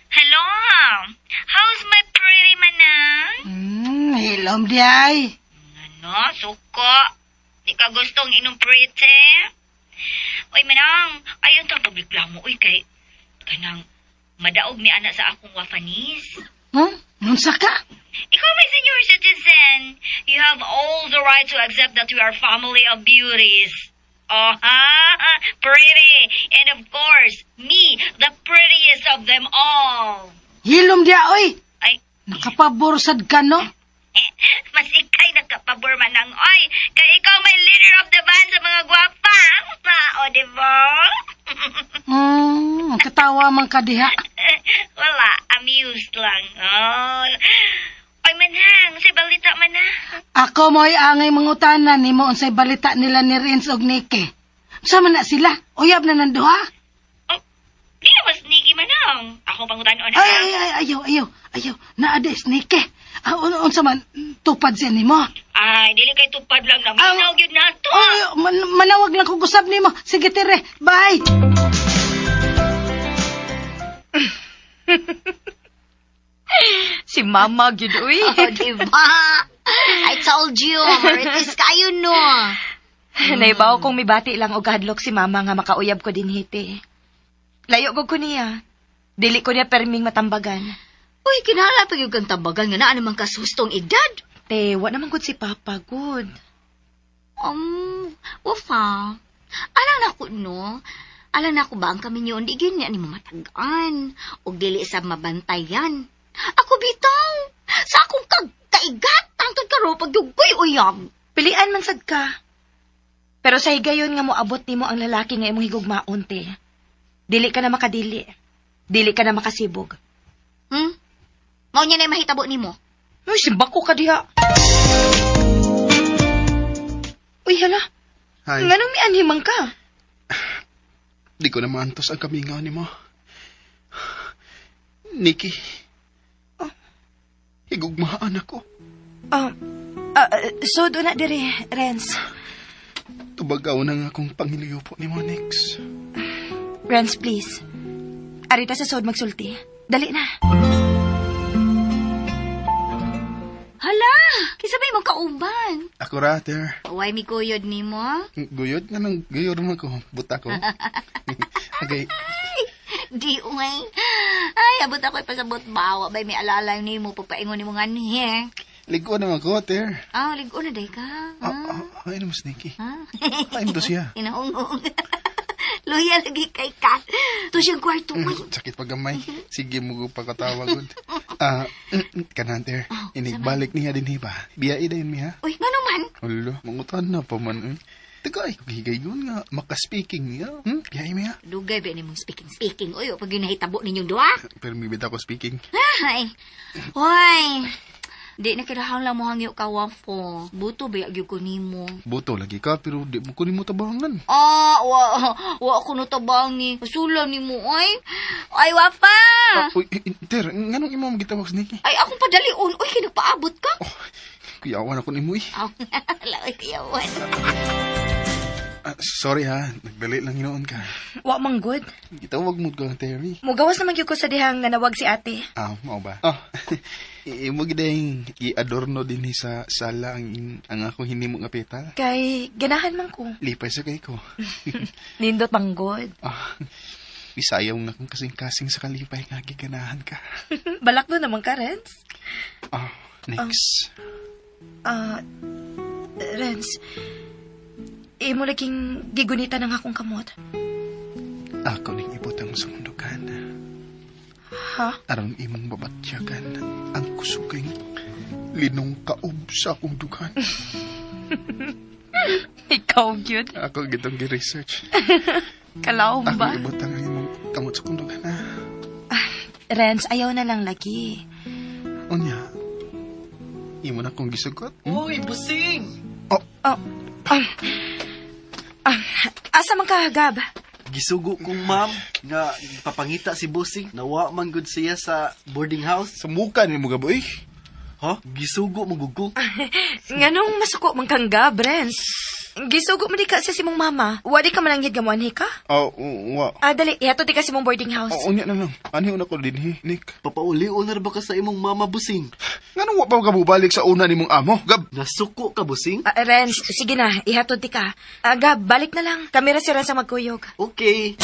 Speaker 5: Hello. How's my pretty manang?
Speaker 8: Hilom di ay.
Speaker 5: Ano, suko. Di ka gustong inom pretty? Uy, manang, ayon tang pagreklamo, uy, kay kanang madaog mi ana sa akong wafanis.
Speaker 8: Unsa ka?
Speaker 5: Ikaw may senior citizen. You have all the right to accept that we are family of beauties. Oh, ha? Pretty. And of course, me, the prettiest of them all.
Speaker 8: Hilom di oy.
Speaker 5: Ay,
Speaker 8: Nakapabor sad ka no?
Speaker 5: eh, mas ikay nagkapabor man ang oy. Kay ikaw may leader of the band sa mga gwapa. O, di ba?
Speaker 8: Katawa man ka diha.
Speaker 5: Wala, amused lang. Oh. Oy, manang, sa balita man na.
Speaker 8: Ako mo'y angay mangutana nimo unsay balita nila ni Renz og Nikki. Unsa man na sila? Uyab na nang duha?
Speaker 5: Oh, di naman sneaky manang. Ako pangutanon
Speaker 8: Ay, ay, ay, ayaw, ayaw, ayaw. Naa di sneaky. Ah, unsa man tupad siya nimo?
Speaker 5: Ay, dili kay tupad lang na.
Speaker 8: Ang-
Speaker 5: Minaw gyud na to.
Speaker 8: Ay, manawag lang kog usab nimo. Sige, tere. Bye.
Speaker 7: Si mama gyud uy.
Speaker 5: Oh, di ba? I told you, marites kayo no.
Speaker 7: Naibaw kong mibati lang og hadlok si mama nga makauyab ko din hiti. Layo gud ko niya. Dili ko niya perming matambagan.
Speaker 5: Uy, kinahanglan pa gyud kang tambagan nga naa naman kasustong edad.
Speaker 7: Te, wa naman gud si Papa gud.
Speaker 5: Wafa. Alam na ko no. Alam na ko ba ang kami niyo di gyud niya ni matag-an og dili sa mabantayan. Ako bitaw. Sa akong kag kaigat tangtod karon pag yugoy uyab.
Speaker 7: Pilian man sad ka. Pero sa higayon nga moabot nimo ang lalaki nga imong higugmaon te. Dili ka na makadili. Dili ka na makasibog.
Speaker 5: Mao niya na mahitabo nimo.
Speaker 7: Uy, simbako ka diha. Uy, hala.
Speaker 6: Hi.
Speaker 7: Nganong mianhimang ka?
Speaker 6: Di ko na maantos ang kamingaw ni mo. Nikki.
Speaker 7: Oh.
Speaker 6: Higugmaan ako.
Speaker 7: So, doon na dire, Renz.
Speaker 6: Tubagaw na nga akong pangiliyo po ni mo, Nix.
Speaker 7: Renz, please. Arita sa sod magsulti. Dali na.
Speaker 5: Hala, kinsa may imong kauban?
Speaker 6: Ako ra, ter.
Speaker 5: Way mi kuyod nimo?
Speaker 6: Guyod nga nang guyod man ko. Buta ko. Okay.
Speaker 5: Di uy. Ay, abot ako ipasabot bawa bay may alalay nimo pagpaingon nimo nganhi.
Speaker 6: Ligo naman ko, ter.
Speaker 5: Ah, ligo na day ka.
Speaker 6: Ah,
Speaker 5: Ah.
Speaker 6: ah, ay naman, Nikki.
Speaker 5: Ah.
Speaker 6: Ay, to siya.
Speaker 5: Hinahungong. Luya lagi kay ka. To siyang kwarto mo.
Speaker 6: Sakit pa gamay. Sige mo ko pagkatawag. Ah, kanan, ter.
Speaker 5: Oh,
Speaker 6: Inigbalik niya din, hiba. Biyai dayon mi, ha?
Speaker 5: Uy, ngano man?
Speaker 6: Ulo, mangutan na pa man. Eh. Teka, ay, higayon nga. Makaspeaking niya. Biyai mi, ha?
Speaker 5: Dugay ba nimong speaking speaking. Uy, pag yun nahitabo ninyong duha.
Speaker 6: Pero may bita ko speaking.
Speaker 5: Ay. Hoy. Di na kinahanglan mo hangyo ka, Wafo. Buto ba gyud ko nimo?
Speaker 6: Buto lagi ka, pero di mo ko nimo tabangan.
Speaker 5: Ah, wa, wa ako natabangi. Pasulan nimo ay. Ay, Wafa!
Speaker 6: Uy, Ter, nganong imo mo gitawag si Nikki?
Speaker 5: Ay, akong padalion. Uy, kinagpaabot ka.
Speaker 6: Kuyawan ako nimo eh.
Speaker 5: Aw, laoy kuyawan.
Speaker 6: Ah, sorry ha, nagdali lang hinoon ka.
Speaker 7: Wa man good.
Speaker 6: Gitawag mo ka, Terry.
Speaker 7: Mugawas naman gyud ko sa dihang nanawag si ate.
Speaker 6: Ah, mao ba? Ah, imo gid ang i-adorno dinhi sa sala ang akong hinimo nga petal.
Speaker 7: Kay ganahan man ko.
Speaker 6: Lipay sa kay ko.
Speaker 7: Nindot man good.
Speaker 6: Ah, bisayaw na kong kasing-kasing sa kalipay nga giganahan ka.
Speaker 7: Balak no naman ka, Renz.
Speaker 6: Ah, next.
Speaker 7: Ah, Renz. Imo laging gigunita ng akong kamot.
Speaker 6: Ako ning ibutang sa mundukan.
Speaker 7: Ha?
Speaker 6: Aron imong babatyagan ang kusuging linong kaob sa akong dugan.
Speaker 7: Ikaw gyud.
Speaker 6: Ako gitong gi-research.
Speaker 7: Kalaom
Speaker 6: Ako
Speaker 7: ba?
Speaker 6: ibutang ang imong kamot sa akong dugan. Ah.
Speaker 7: Renz, ayaw na lang lagi.
Speaker 6: Unya, imo na kong gisugot.
Speaker 3: Uy, busing!
Speaker 7: Oh, asa man ka, Gab?
Speaker 3: Gisugo kong ma'am nga papangita si Busing. Nawa man gud siya sa boarding house.
Speaker 6: Sa muka ni mo gaboy.
Speaker 3: Ha? Gisugo mo gud ko.
Speaker 7: Nganong masuko man kang Gab, Renz? Gisugo mo di ka sa simong mama. Wadi ka malanghid gamuanhi ka?
Speaker 6: Oh, wa.
Speaker 7: Ah, dali, ihatod di ka sa imong boarding house.
Speaker 6: Oh, unya na lang. Ani una ko dinhi, Nick.
Speaker 3: Papauli-uli ba ka sa imong mama, Busing?
Speaker 6: Nganong wa pa ka bubalik sa una nimong amo, Gab?
Speaker 3: Nasuko ka, Busing?
Speaker 7: Ah, Renz, sige na, ihatod di ka. Ah, Gab, balik na lang. Kami ra si Renz ang magkuyog.
Speaker 3: Okay.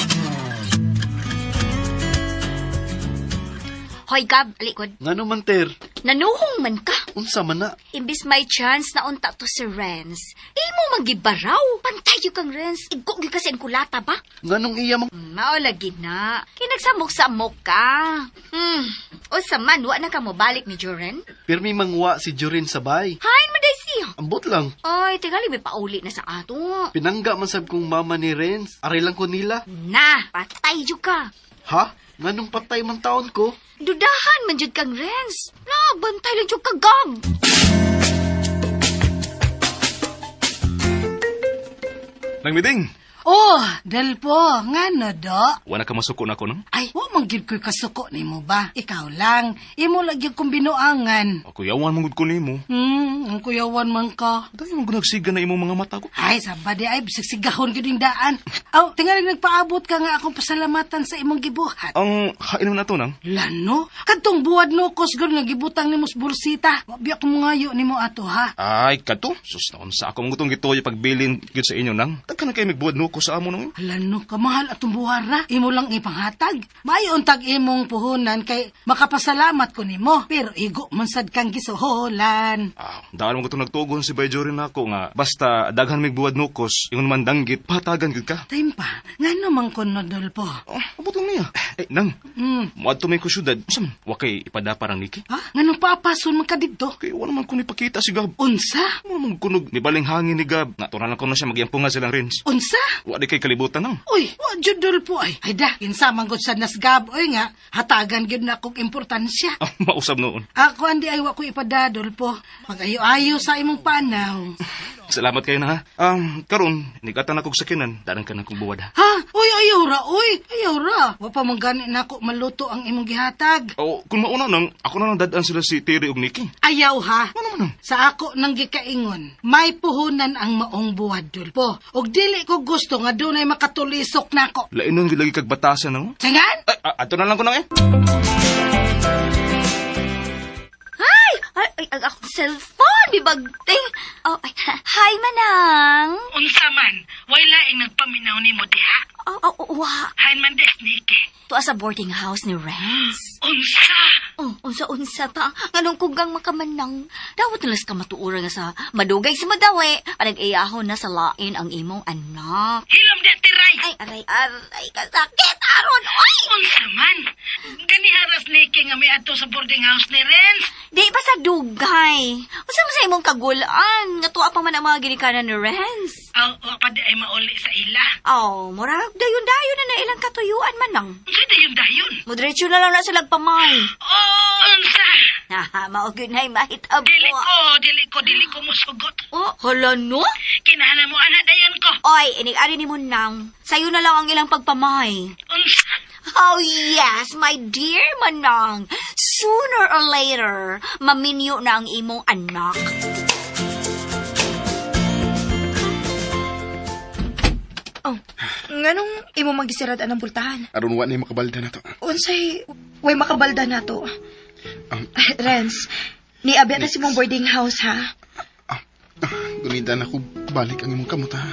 Speaker 5: Hoy, Gab, alikod.
Speaker 3: Ngano man, Ter?
Speaker 5: Nanuhong man ka.
Speaker 3: Unsa man na?
Speaker 5: Imbis may chance na unta to si Renz. Imo manggibaraw. Pantay gyud kang Renz. Igo gyud kasi ang kulata ba?
Speaker 3: Nganong iya mang...
Speaker 5: Mao lagi na. Kinagsamok-samok ka. Usa man wa na ka mobalik ni Joren.
Speaker 3: Pirmi mangwa si Jorin sabay.
Speaker 5: Hain man day siya.
Speaker 3: Ambot lang.
Speaker 5: Ay, tingali may pauli na sa ato.
Speaker 3: Pinangga man sab kong mama ni Renz. Aray lang ko nila.
Speaker 5: Na, patay jud ka.
Speaker 3: Ha? Nganong patay man taon ko?
Speaker 5: Dudahan man jud kang Renz. Na, bantay lang jud ka Gab.
Speaker 4: Nang miding.
Speaker 8: Oh, Delpo, ngano do?
Speaker 4: Wala ka masuko na ko, no?
Speaker 8: Ay, wa man gyud ko'y kasuko nimo ba? Ikaw lang. Imo lagi kong binuangan.
Speaker 4: Ako yawan mong ko nimo.
Speaker 8: Ang kuyawan man ka.
Speaker 4: Dahil mong nagsiga na imong mga mata ko.
Speaker 8: Ay, saba di ay, bisigsigahon gyud ning daan. Aw, tingali nagpaabot ka nga akong pasalamatan sa imong gibuhat.
Speaker 4: Ang hainom na to nang.
Speaker 8: Lano, kadtong buwad nukos gud nga gibutang nimo sa bulsita. Wa biya ko mangayo nimo ato ha.
Speaker 4: Ay, kato. Sus, naon sa ako mong gutong gituoy pagbilin gyud sa inyo nang. Tagka na kayo magbuwad nuko sa amo nang.
Speaker 8: Lano, kamahal atong buhara. Imo lang ipanghatag. Maayo untag imong puhunan kay makapasalamat ko nimo. Pero igo man sad kang gisuholan.
Speaker 4: Ah, daan mo gutong nagtugon si Bay Jorin nako nga basta daghan mig buwad nukos, ingon man danggit, patagan gyud ka.
Speaker 8: Time pa, ngano man kon no, Dolpo?
Speaker 4: Oh, abot lang niya. Eh, nang. Muadto may ko syudad. Unsa man? Wa kay ipada parang Niki.
Speaker 8: Ha? Nganong paapason man ka didto?
Speaker 4: Kay wala man ko ni pakita si Gab.
Speaker 8: Unsa?
Speaker 4: Wala man kunog ni baling hangin ni Gab. Natural lang ko na siya magyampo nga silang Rins.
Speaker 8: Unsa?
Speaker 4: Wa di kay kalibutan nang.
Speaker 8: Uy, wa jud Dolpo ay. Ay da, kinsa man gud sa nasgab oy nga, hatagan gyud na akong importansya.
Speaker 4: Ah, mausab noon.
Speaker 8: Ako andi ay wa ko ipada, Dolpo. Pag-ayo-ayo sa imong panaw.
Speaker 4: Salamat kayo na ha. Karon nigatan ako sa kinan, daran ka na kong buwad ha.
Speaker 8: Ha? Uy, ayaw ra, uy. Ayaw ra. Wa pa man gani nako maluto ang imong gihatag.
Speaker 4: O, kung mauna nang, ako na lang dadaan sila si Terry ug Nikki.
Speaker 8: Ayaw ha.
Speaker 4: Ano man nang?
Speaker 8: Sa ako nang gikaingon, may puhunan ang maong buwad, Dolpo. Og dili ko gusto nga dunay makatulisok nako.
Speaker 4: Lainon gyud lagi kag batasan nang.
Speaker 8: Singan?
Speaker 4: Ay, ato na lang ko nang eh.
Speaker 5: Ay, ay, ay, ang akong cellphone, bibagting. Oh, ay, hi, Manang.
Speaker 8: Unsa man, way laing nagpaminaw nimo diha.
Speaker 5: Oh, oh, oh, wa.
Speaker 8: Hain man des nike.
Speaker 5: Tuwa sa boarding house ni Renz.
Speaker 8: Unsa?
Speaker 5: Oh, unsa-unsa pa. Nganong kugang makamanang. Dawat nalas ka matuura nga sa madugay sa madawi. Anag-iyahon na sa lain ang imong anak.
Speaker 8: Hilom di tiray.
Speaker 5: Ay, aray, aray, kasakit, aron, oy!
Speaker 8: Unsa man? Ganiharas nike nga miadto sa boarding house ni Renz.
Speaker 5: Di pa sa dugay. Unsa man sa imong kagulaan? Nga tuwa pa man ang mga ginikanan ni Renz.
Speaker 8: Aw, wa pa di ay mauli sa ila.
Speaker 5: Oh, murag dayon-dayon na na ilang katuyuan man lang.
Speaker 8: Unsa dayon dayon?
Speaker 5: Mudiretso na lang na sila pamay.
Speaker 8: Unsa?
Speaker 5: Na, Mao gyud nay mahitabo.
Speaker 9: Dili ko, dili ko, dili ko musugot.
Speaker 5: Oh, hala no?
Speaker 9: Kinahanglan mo ana dayon ko.
Speaker 5: Oy, inig-ari ni mo nang. Sayo na lang ang ilang pagpamay.
Speaker 9: Unsa?
Speaker 5: Oh yes, my dear Manang. Sooner or later, maminyo na ang imong anak.
Speaker 7: Oh, nganong imo magisirad ang pultahan?
Speaker 6: Aron wa na makabalda na to.
Speaker 7: Unsay way makabalda na to. Renz, niabi na si mong boarding house ha.
Speaker 6: Gunita na ko balik ang imong kamot ha.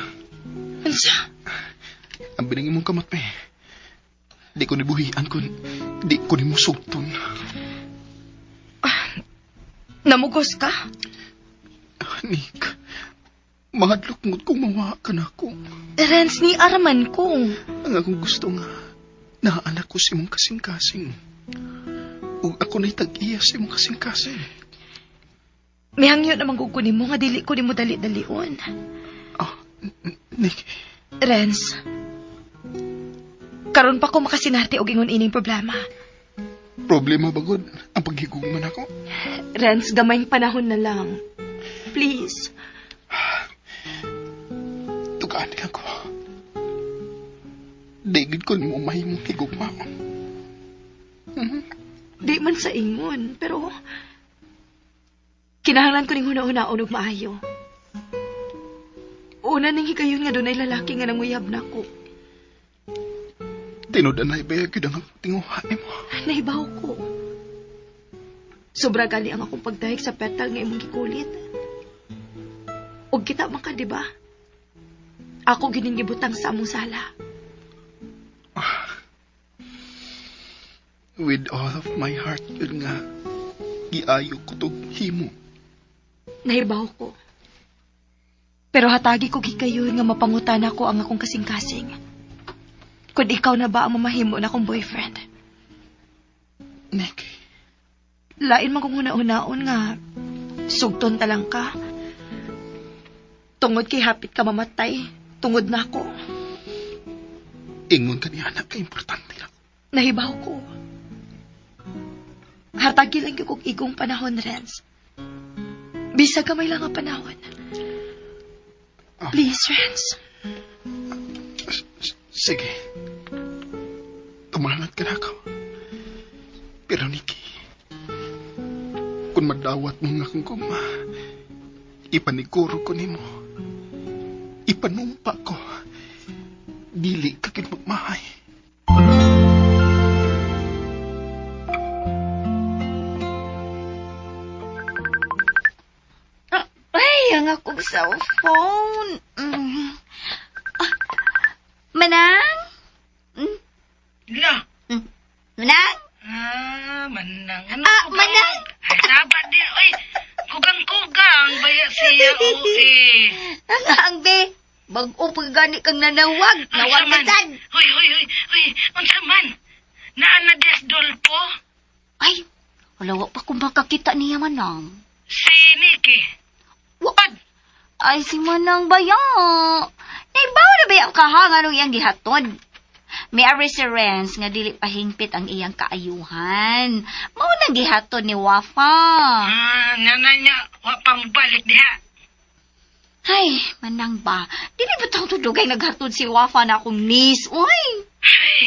Speaker 7: Unsa?
Speaker 6: Ang bining imong kamot pe. Di ko nibuhian kun di ko nimo sugton.
Speaker 7: Namugos ka?
Speaker 6: Nick, mahadlok mo kung mawa ka na ako.
Speaker 7: Renz, ni araman ko.
Speaker 6: Ang akong gusto nga, naanak ko sa imong kasing-kasing. Ug ako na'y tag-iya sa imong kasing-kasing.
Speaker 7: Mihangyo naman ko kunin mo nga dili ko nimo dali-dalion.
Speaker 6: Ah, Nick,
Speaker 7: Renz, karon pa ko makasinati og ingon ining problema.
Speaker 6: problema bagod ang paghigugman ako.
Speaker 7: Renz, gamayng panahon na lang. Please.
Speaker 6: Tugaan ka ko. Digid ko nimo mahimong higugma.
Speaker 7: Di man sa ingon, pero kinahanglan ko ning huna-hunaon og maayo. Una ning higayon nga dunay lalaki nga nanguyab nako.
Speaker 6: Tinud anay ba gyud ang tinguha nimo.
Speaker 7: Nahibaw ko. Sobra gali ang akong pagdahig sa petal nga imong gikulit. Og kita man ka, di ba? Ako gining gibutang sa among sala.
Speaker 6: With all of my heart yun nga giayo ko tog himo.
Speaker 7: Nahibaw ko. Pero hatagi ko gikayon nga mapangutan ako ang akong kasing-kasing. Kung ikaw na ba ang mamahimo na akong boyfriend.
Speaker 6: Nick,
Speaker 7: Lain man kong huna-hunaon nga sugton ta lang ka. Tungod kay hapit ka mamatay, tungod na ako.
Speaker 6: ingon ka ni anak ka importante na.
Speaker 7: Nahibaw ko. Hatagi lang yung kog igong panahon, Renz. Bisag gamay lang ang panahon. Please, Renz.
Speaker 6: Sige. Tumalat ka na ako. Pero Nikki, kung madawat mo nga akong guma, ipaniguro ko nimo. Ipanumpa ko. Dili ka gid magmahay.
Speaker 5: Ay, ang akong cellphone. Ah, Manang?
Speaker 9: La.
Speaker 5: Manang?
Speaker 9: Ah, manang. Ano
Speaker 5: Ah,
Speaker 9: ko ba?
Speaker 5: manang!
Speaker 9: Ay, dapat di. Oy, kugang-kugang. Baya siya, o eh.
Speaker 5: Ang ang be. Bag-o pa gani kang nanawag.
Speaker 9: Unsa
Speaker 5: Nawag ka
Speaker 9: man?
Speaker 5: sad.
Speaker 9: Hoy, hoy, hoy, hoy. Unsa man? Naa na des Dolpo?
Speaker 5: Ay, wala wa pa kong makakita niya, Manang.
Speaker 9: Si Nikki.
Speaker 5: Wa. Ay, si Manang baya. Naibaw na ba ka ha nga nung iyang gihatod? May ari si Renz nga dili pahingpit ang iyang kaayuhan. Mao nang gihatod ni Wafa.
Speaker 9: Ah, nga na niya. Wa pang balik diha.
Speaker 5: Ay, Manang ba? Dili ba tawag tudugay naghatod si Wafa na akong niece? Uy!
Speaker 9: Ay,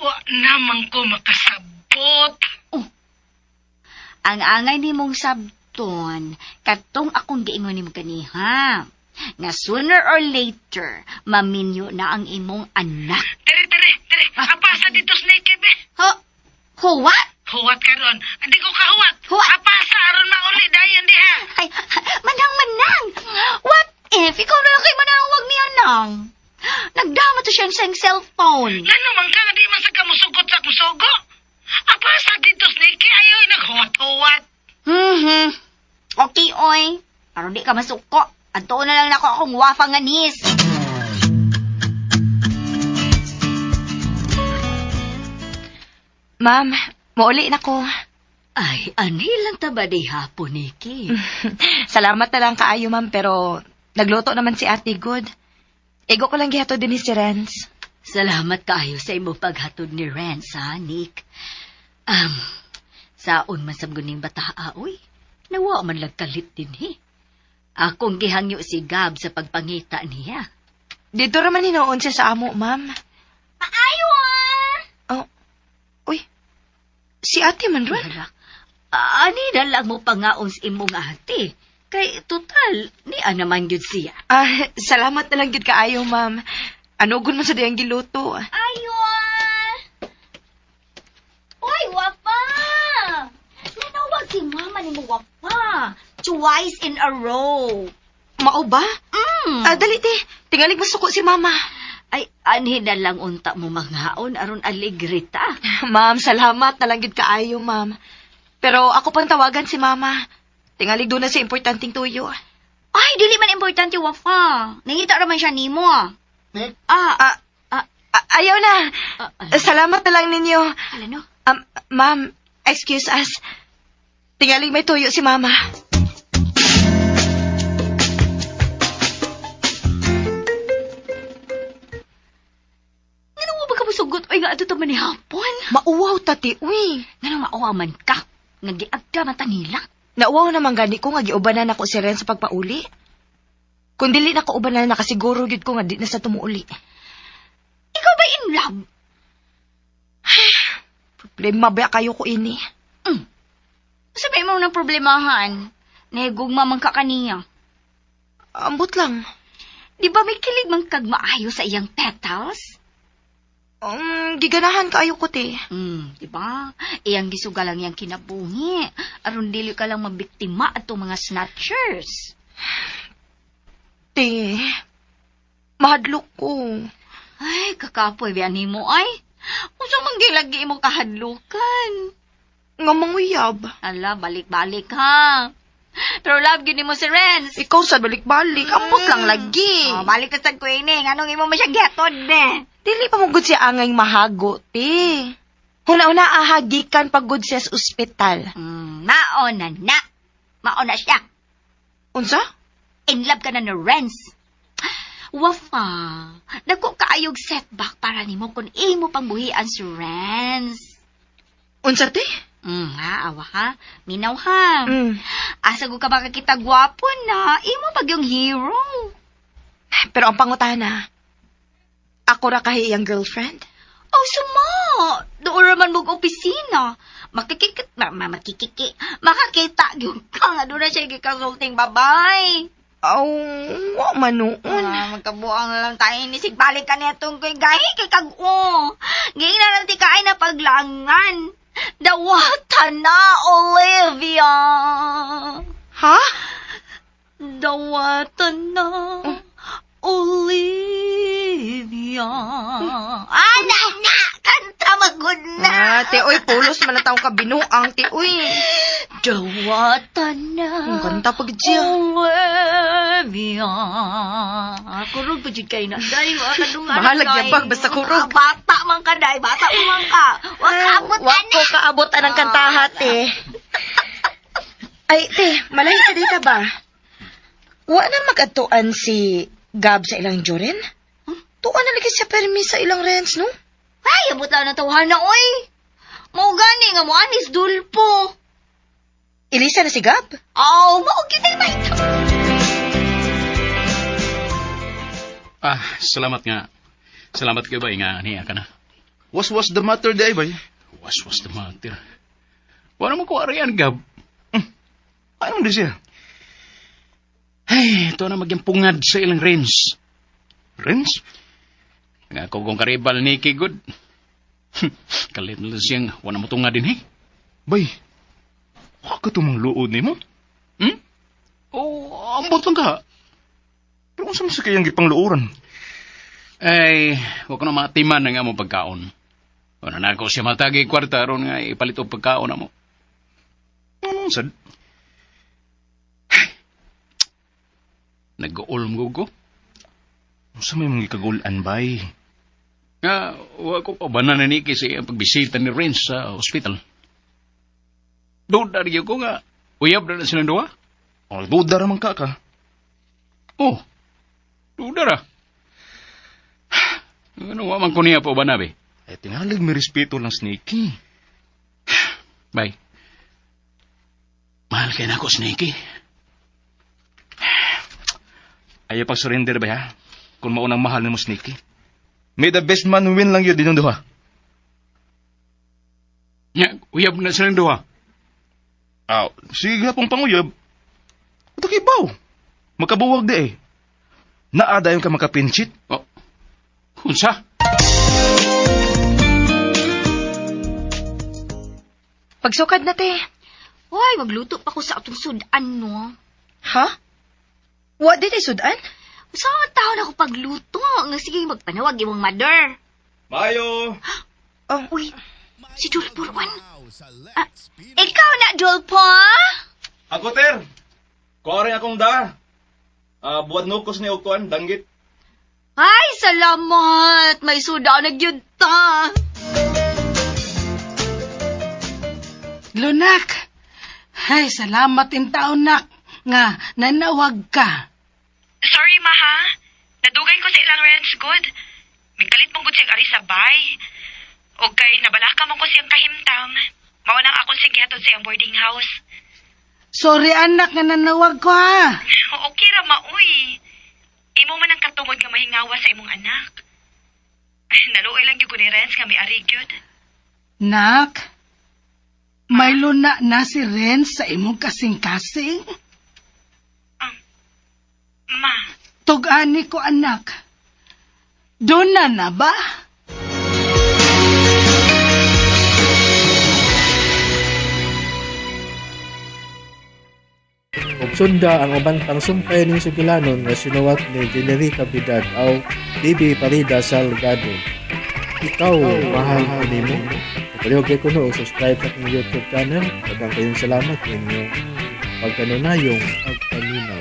Speaker 9: wa naman ko makasabot.
Speaker 5: Ang angay ni mong sabton, katong akong giingon nimo kaniha. Nga sooner or later, maminyo na ang imong anak.
Speaker 9: Tere, tere, tere. Apasa dito sa Nikki, be.
Speaker 5: Ho? Huwat?
Speaker 9: Huwat karon. Hindi ko kahuwat.
Speaker 5: Huwat.
Speaker 9: Apasa aron mauli dayon diha.
Speaker 5: Ay, manang, manang! What if ikaw na lang kay manawag niya nang? Nagdama to siya sa cellphone.
Speaker 9: Ngano man ka nga di man sa kamusugot sa kusugo? Apasa dito sa Nikki ayoy naghuwat-huwat.
Speaker 5: Okay, oy. Aron di ka masuko. Adto na lang nako akong wafa nga nis.
Speaker 7: Ma'am, mauli na ko.
Speaker 5: Ay, anhi lang ta ba di hapon, Nikki?
Speaker 7: Salamat na lang kaayo, ma'am, pero nagluto naman si Ate Good. Igo ko lang gihatod din ni si Renz.
Speaker 5: Salamat kaayo sa imong paghatod ni Renz, ha, Nick. Saon man sa guning bataa, uy. Nawa man lang kalit din, he. Akong gihangyo si Gab sa pagpangita niya.
Speaker 7: Dito raman hinoon siya sa amo, ma'am.
Speaker 5: Maayo ah!
Speaker 7: Oh, uy, si ate man ron.
Speaker 5: Hala, ani na lang mo pangaon sa imong ate. Kay total, ni naman gyud siya.
Speaker 7: Ah, salamat na lang gyud kaayo, ma'am. Ano gun man sa diyang giluto.
Speaker 5: Ayo ah! Uy, wapa! Nanawag si mama ni mo, wapa. Twice in a row.
Speaker 7: Mao ba?
Speaker 5: Mm.
Speaker 7: Ah, dali te. Tingalig masuko si mama.
Speaker 5: Ay, anhi na lang unta mo mangaon aron alegre ta.
Speaker 7: Ma'am, salamat na lang gyud kaayo, ma'am. Pero ako pang tawagan si mama. Tingalig doon na siya importanteng tuyo.
Speaker 5: Ay, dili man importante, wafa. Nangita ra man siya nimo. Ah,
Speaker 7: Ah,
Speaker 5: ah,
Speaker 7: ah, ayaw na.
Speaker 5: ah, ah,
Speaker 7: Salamat na lang ninyo.
Speaker 5: ala no.
Speaker 7: Ma'am, excuse us. Tingalig may tuyo si mama.
Speaker 5: Ngano mo ba ka musugot oy nga adto ta man ni hapon?
Speaker 7: Mauwaw tati, uy.
Speaker 5: Ngano mauwa man ka? Nga giagda man ta nila.
Speaker 7: Nauwaw naman gani ko nga giubanan ako si Ren sa pagpauli. Kung dili na ko ubanan, nakasiguro gyud ko nga di na sa tumuuli.
Speaker 5: Ikaw ba in love?
Speaker 7: Problema ba kayo ko ini?
Speaker 5: Sabi mo ng problemahan. Nahigugma man ka kaniya.
Speaker 7: Ambot lang.
Speaker 5: Di ba may kilig man kag maayo sa iyang petals?
Speaker 7: Giganahan kaayo ko te.
Speaker 5: Di ba? Iyang gisugal ang iyang kinabuhi. Aron dili ka lang mabiktima atong mga snatchers.
Speaker 7: Te, mahadlok ko.
Speaker 5: Ay, kakapoy biyan nimo ay. Unsa man gilagi imong kahadlukan?
Speaker 7: Nga manguyab.
Speaker 5: Ala, balik-balik ha. Pero love gyud nimo si Renz.
Speaker 7: Ikaw sa balik-balik, ambot lang lagi.
Speaker 5: Oh, balik ka sa kuini. Nganong imo man siya getod be?
Speaker 7: Dili pa mo gud siya angay mahago, te. Huna-una ahagikan pag gud siya sa ospital.
Speaker 5: Mao na na. Mao na siya.
Speaker 7: Unsa?
Speaker 5: In love ka na ni Renz. Wafa, dako kaayog setback para nimo kung imo pang buhian si Renz.
Speaker 7: Unsa te?
Speaker 5: Ha, awa ha. Minaw ha.
Speaker 7: Mm.
Speaker 5: Asa ko ka makakita gwapo na, imo pag yung hero.
Speaker 7: Pero ang pangutana, ako ra kahi iyang girlfriend?
Speaker 5: Oh, suma! Doon raman mong opisina. Makikikit, ma, ma, makikiki, makakita yung ka nga doon na siya gikasulting babay.
Speaker 7: Aw, wa man noon.
Speaker 5: Ah, magkabuang na lang tayo ni Sigbalik ka nitong ko'y gahi kay kag-o. Ngayon na lang ti kaay na paglangan. Dawata na, Olivia.
Speaker 7: Ha?
Speaker 5: Dawata na, Olivia. Ah, na, na! Kanta magod na!
Speaker 7: Ah, te, oy, pulos man ang taong kabinuang, te, oy.
Speaker 5: Dawata na.
Speaker 7: Ang kanta pag siya.
Speaker 5: Olivia. Kurog pa jud kay na. Dai, wa ka dungan.
Speaker 7: Bahalag yabag, basta kurog.
Speaker 5: Bata man ka, dai. Bata mo man ka. Wa ka abot
Speaker 7: Wa ko kaabot anang kantaha, te. Ay, te, malahi ka dita ba? Wa na magadtuan si Gab sa ilang joren? Tuan na lagi siya permi sa ilang rents, no?
Speaker 5: Ay, abot na tawahan na, oy. Mao gani nga mo anis dulpo.
Speaker 7: Elisa na si Gab?
Speaker 5: Aw, mao gyud ay mahitabo.
Speaker 4: Ah, salamat nga. Salamat kayo ba nga niya ka na.
Speaker 6: What was the matter di ay bay?
Speaker 4: Was was the matter. Wala mo ko arian, Gab.
Speaker 6: Ano di siya?
Speaker 4: Ay, ito na magyang pungad sa ilang range.
Speaker 6: Renz?
Speaker 4: Nga ako kong karibal ni Kigod. Kalit na lang siyang wala mo tunga din, eh.
Speaker 6: Bay, wa ka tumang luod nimo?
Speaker 4: Hmm? Oh, ambot lang ka.
Speaker 6: Pero unsa man sa kayang gipangluoran?
Speaker 4: Ay, wag ko na matiman ang among pagkaon. Wala na ako siya matagi kwarta aron nga ipalit og pagkaon amo.
Speaker 6: Ano sad?
Speaker 4: Nag-uulm ko.
Speaker 6: Unsa may mga gikagulan bay?
Speaker 4: Nga, wa ko pa ba na ni sa iyang pagbisita ni Renz sa ospital. Doon na rin ko nga, uyab na na silang duwa.
Speaker 6: Oh, duda ra man ka ka.
Speaker 4: Oh, duda ra. Ano, wa man ko niya pa ba nabi?
Speaker 6: Ay tingalig may respeto lang si Nikki.
Speaker 4: Bay. Mahal kay nako si Nikki.
Speaker 10: Ayaw pag-surrender ba ha? Kung maunang mahal nimo si Nikki. May the best man win lang yun din yung duha.
Speaker 4: Nya, uyab na silang duha.
Speaker 10: Aw, sige pong panguyab. Ito kay baw. Makabuwag di eh. Naada yung ka makapinchit.
Speaker 4: Oh. Unsa?
Speaker 7: Pagsukad na, te.
Speaker 5: Hoy, magluto pa ko sa atong sudan, no?
Speaker 7: Ha? Wa di tay sudan?
Speaker 5: Usa man taon ako pagluto. Nga sige, magpanawag imong mother.
Speaker 10: Mayo!
Speaker 7: Oh.
Speaker 5: Uy, si Dulpo Juan. Ah, ikaw na, Dulpo?
Speaker 10: Ako, Ter! Kuha akong da. Ah, buwad nukos ni Okuan, danggit.
Speaker 5: Ay, salamat! May suda na gyud ta.
Speaker 8: Lunak! Ay, salamat in taon nak nga nanawag ka.
Speaker 9: Sorry, ma, ha? Nadugay ko sa ilang rents good. Migkalit mong good siyang ari sa bay. O kay nabalaka man ko siyang kahimtang. Mao nang ako siyang gihatod sa iyang boarding house.
Speaker 8: Sorry anak nga nanawag ko ha.
Speaker 9: Okay ra maoy. Imo man ang katungod nga mahingawa sa imong anak. Naluoy lang gyud ko ni Renz nga may ari gyud.
Speaker 8: Nak, may luna na si Ren sa imong kasing-kasing.
Speaker 9: Ma,
Speaker 8: Tugani ko anak. Doon na na ba?
Speaker 1: Ug sunda ang uban pang sumpay ning sugilanon nga sinuwat ni Jenerica Cavidad aw Bibi Parida Salgado. Ikaw, mahal ko nimo. Palihog kay kuno og subscribe sa akong YouTube channel. Daghang kayong salamat inyong pagkanunayong pagpaminaw.